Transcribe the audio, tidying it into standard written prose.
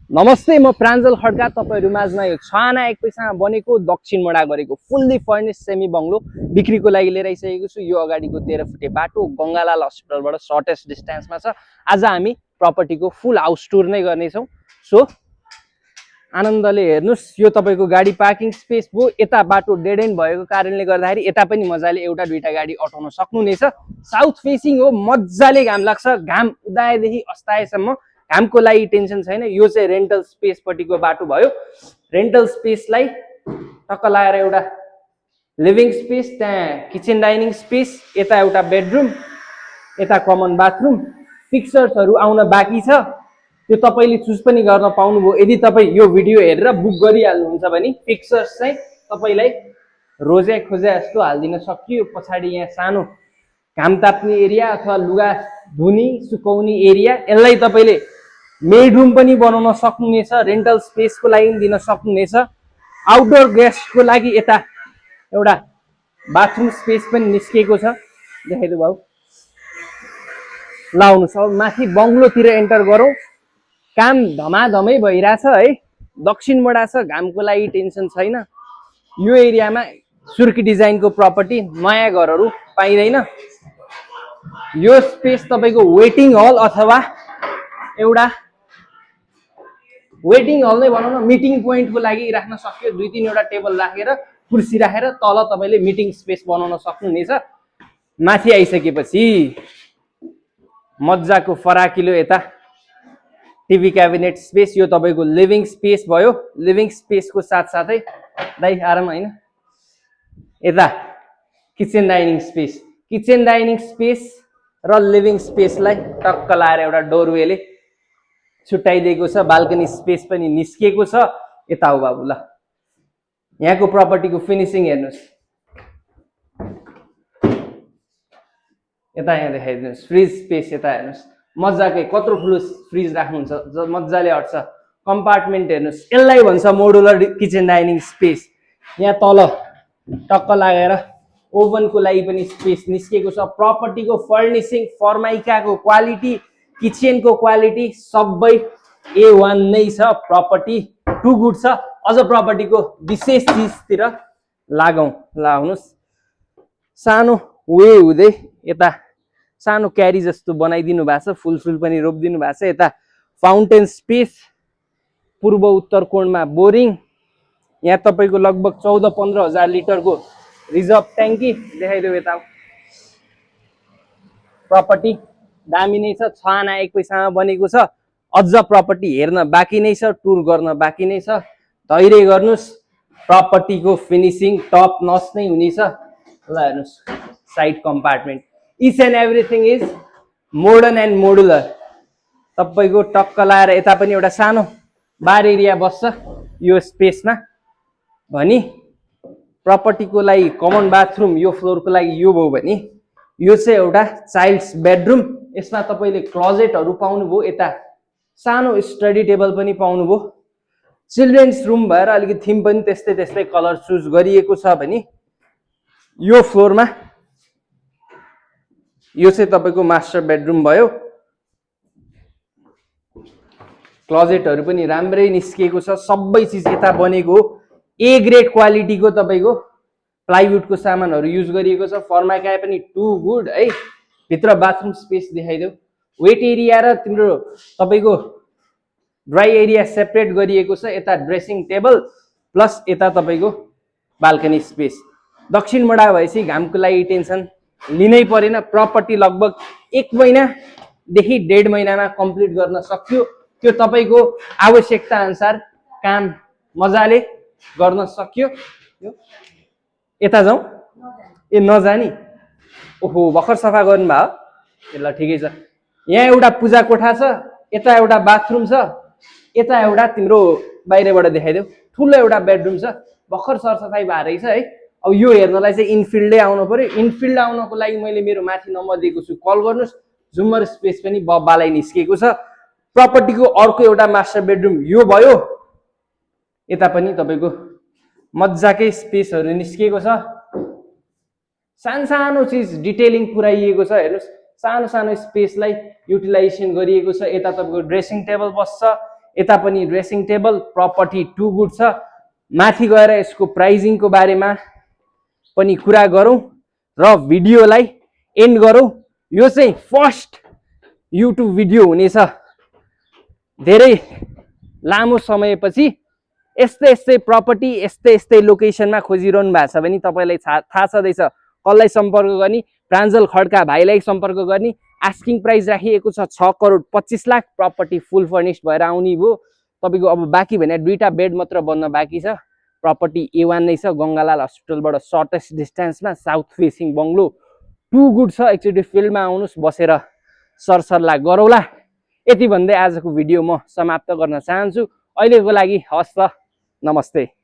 नमस्ते, म प्राञ्जल खड्का तपाईहरु माझमा यो 6 आना 1 पैसामा बनेको दक्षिण मडा गरेको फुल्ली फर्निश सेमी बंगलो बिक्रीको लागि लिएर आइसकेको छु। यो अगाडिको 13 फुटे बाटो गंगालाल अस्पतालबाट सर्टेस्ट डिस्टेन्समा छ। आज हामी प्रपर्टीको फुल हाउस टुर नै गर्ने छौं। सो आनन्दले हेर्नुस्। यो तपाईको गाडी पार्किङ स्पेस भो। यता बाटो डेड एन्ड भएको कारणले गर्दाखेरि यता पनि मजाले एउटा दुईटा गाडी अटाउन सक्नुहुनेछ। साउथ फेसिङ हो, मजाले घाम लाग्छ। घाम उदाएदेखि अस्ताएसम्म घामको लागि टेन्सन छैन। यो चाहिँ रेन्टल स्पेस पट्टिको बाटो भयो। रेन्टल स्पेसलाई टक्क लाएर एउटा लिभिङ स्पेस, त्यहाँ किचन डाइनिङ स्पेस, यता एउटा बेडरुम, यता कमन बाथरुम। फिक्चर्सहरु आउन बाँकी छ, त्यो तपाईले चुज पनि गर्न पाउनुभयो। यदि तपाई यो भिडियो हेरेर बुक गरिहाल्नुहुन्छ भने फिक्चर्स चाहिँ तपाईलाई रोजे खोजे जस्तो हाल्दिन सकियो। पछाडी यहाँ सानो घाम ताप्ने एरिया अथवा लुगा धुनी सुकाउने एरिया, यसलाई तपाईले बेडरुम पनि बनाउन सक्नुहुनेछ। रेन्टल स्पेसको लागि दिन सक्नुहुनेछ। आउटडोर गेस्टको लागि यता एउटा बाथरुम स्पेस पनि निस्केको छ। देखाइदिनु भाउ। लाउनु सब माथि बंगलोतिर एन्टर गरौँ। काम धमाधमै भइराछ है। दक्षिण मडा छ, घामको लागि टेन्सन छैन। यो एरियामा सुर्की डिजाइनको प्रपर्टी, नयाँ घरहरू पाइदैन। यो स्पेस तपाईको वेटिङ हल अथवा एउटा वेटिङ हल नै भनौँ न, मिटिङ पोइन्टको लागि राख्न सक्यो। दुई तीनवटा टेबल राखेर कुर्सी राखेर तल तपाईले मिटिङ स्पेस बनाउन सक्नुहुनेछ। माथि आइसकेपछि मज्जाको फराकिलो यता टिभी क्याबिनेट स्पेस। यो तपाईको लिभिङ स्पेस भयो। लिभिङ स्पेसको साथसाथै दाइ आराम हैन, यता kitchen dining space. Kitchen dining space र लिभिङ स्पेसलाई टक्क लाएर एउटा डोरवेले छुट्याइदिएको छ। बाल्कनी स्पेस पनि निस्किएको छ। यता हो बाबु ल, यहाँको प्रपर्टीको फिनिसिङ हेर्नुस्। यता यहाँ देखाइदिनुस्। फ्रिज स्पेस यता हेर्नुस्। मजाकै कत्रो ठुलो फ्रिज राख्नुहुन्छ, मजाले अट्छ। कम्पार्टमेन्ट हेर्नुस्। यसलाई भन्छ मोडुलर किचन डाइनिङ स्पेस। यहाँ तल टक्क लागेर ओभनको लागि पनि स्पेस निस्किएको छ। प्रपर्टीको फर्निसिङ, फर्माइकाको क्वालिटी, किचनको क्वालिटी सबै A1 नै छ। प्रपर्टी टु गुड छ। अझ प्रपर्टीको विशेष चीजतिर लागौं। लाउनुस्। सानो वे हुँदै यता सानो क्यारी जस्तो बनाइदिनु भएको छ। फुलफुल पनि रोपिदिनु भएको छ। यता फाउन्टेन स्पेस, पूर्व उत्तर कोणमा बोरिङ। यहाँ तपाईको लगभग 14-15 हजार लिटरको रिजर्भ ट्याङ्की। देखाइदेऊ यता। प्रपर्टी दामी नै छ। 6 आना 1 पैसामा बनेको छ। अझ प्रपर्टी हेर्न बाँकी नै छ, टुर गर्न बाँकी नै छ। धैर्य गर्नुस्। प्रपर्टीको फिनिसिङ टप नच नै हुनेछ। ल हेर्नुस्, side compartment, each and everything is modern and modular. तपाईको टक्क लाएर यता पनि एउटा सानो बार एरिया बस्छ यो स्पेसमा भनी। प्रपर्टीको लागि कमन बाथरुम यो फ्लोरको लागि यो भयो भने यो चाहिँ एउटा चाइल्ड्स बेडरुम। यसमा तपाईले क्लोजेटहरु पाउनुभयो। यता सानो स्टडी टेबल पनि पाउनुभयो। चिल्ड्रेन्स रुम भएर अलिकति थीम पनि त्यस्तै त्यस्तै कलर चुज गरिएको छ भने यो फ्लोरमा यो चाहिँ तपाईको मास्टर बेडरुम भयो। क्लोजेटहरु पनि राम्रै निस्किएको छ। सबै चीज यता बनेको हो। ए ग्रेड क्वालिटीको तपाईको प्लाइवुडको सामानहरु युज गरिएको छ। फर्माइका पनि टु गुड है। भित्र बाथरुम स्पेस देखाइदेऊ। वेट एरिया र तिम्रो तपाईको ड्राई एरिया सेपरेट गरिएको छ। यता ड्रेसिङ टेबल प्लस यता तपाईको बाल्कनी स्पेस। दक्षिण मडा भएपछि घामको लागि टेन्सन लिनै परेन। प्रपर्टी लगभग 1 महिनादेखि 1.5 महिनामा कम्प्लिट गर्न सक्यो। त्यो तपाईको आवश्यकता अनुसार काम मजाले गर्न सक्यो। यता जाउँ। ए नजानी, ओहो भर्खर सफा गर्नु भयो। ल ठिकै छ। यहाँ एउटा पूजा कोठा छ, यता एउटा बाथरुम छ, यता एउटा तिम्रो बाहिरबाट देखाइदेऊ ठुलो एउटा बेडरुम छ। भर्खर सरसफाई भए रहेछ है। अब यो हेर्नलाई चाहिँ इनफिल्डै आउनु पर्यो। इनफिल्ड आउनको लागि मैले मेरो माथि नम्बर दिएको छु, कल गर्नुस्। जुमर स्पेस पनि बब्बालाई निस्केको छ। प्रपर्टीको अर्को एउटा मास्टर बेडरुम यो भयो। यता पनि तपाईको मज्जाकै स्पेसहरु निस्किएको छ। सानो चीज डिटेलिङ पुराइएको छ। हेर्नुस्, सानो सानो स्पेसलाई युटिलाइजेसन गरिएको छ। यता तपाईको ड्रेसिङ टेबल बस्छ, यता पनि dressing table, property too good छ। माथि गएर यसको प्राइजिङको बारेमा पनि कुरा गरौँ र भिडियोलाई एन्ड गरौँ। यो चाहिँ फर्स्ट युट्युब भिडियो हुनेछ धेरै लामो समयपछि। यस्तै यस्तै प्रपर्टी यस्तै यस्तै लोकेसनमा खोजिरहनु भएको छ भने तपाईँलाई थाहा छँदैछ कसलाई सम्पर्क गर्ने, प्राञ्जल खड्का भाइलाई सम्पर्क गर्ने। आस्किङ प्राइस राखिएको छ 6,25,00,000। प्रपर्टी फुल फर्निस्ड भएर आउने भयो तपाईँको। अब बाँकी भने 2टा बेड मात्र बन्न बाँकी छ। प्रपर्टी A1 नै छ, गङ्गालाल हस्पिटलबाट सर्टेस्ट डिस्टेन्समा, south facing bungalow, too good छ। एकचोटि फिल्डमा आउनुहोस्, बसेर सरसल्लाह गरौँला। यति भन्दै आजको भिडियो म समाप्त गर्न चाहन्छु। अहिलेको लागि हस् त, नमस्ते।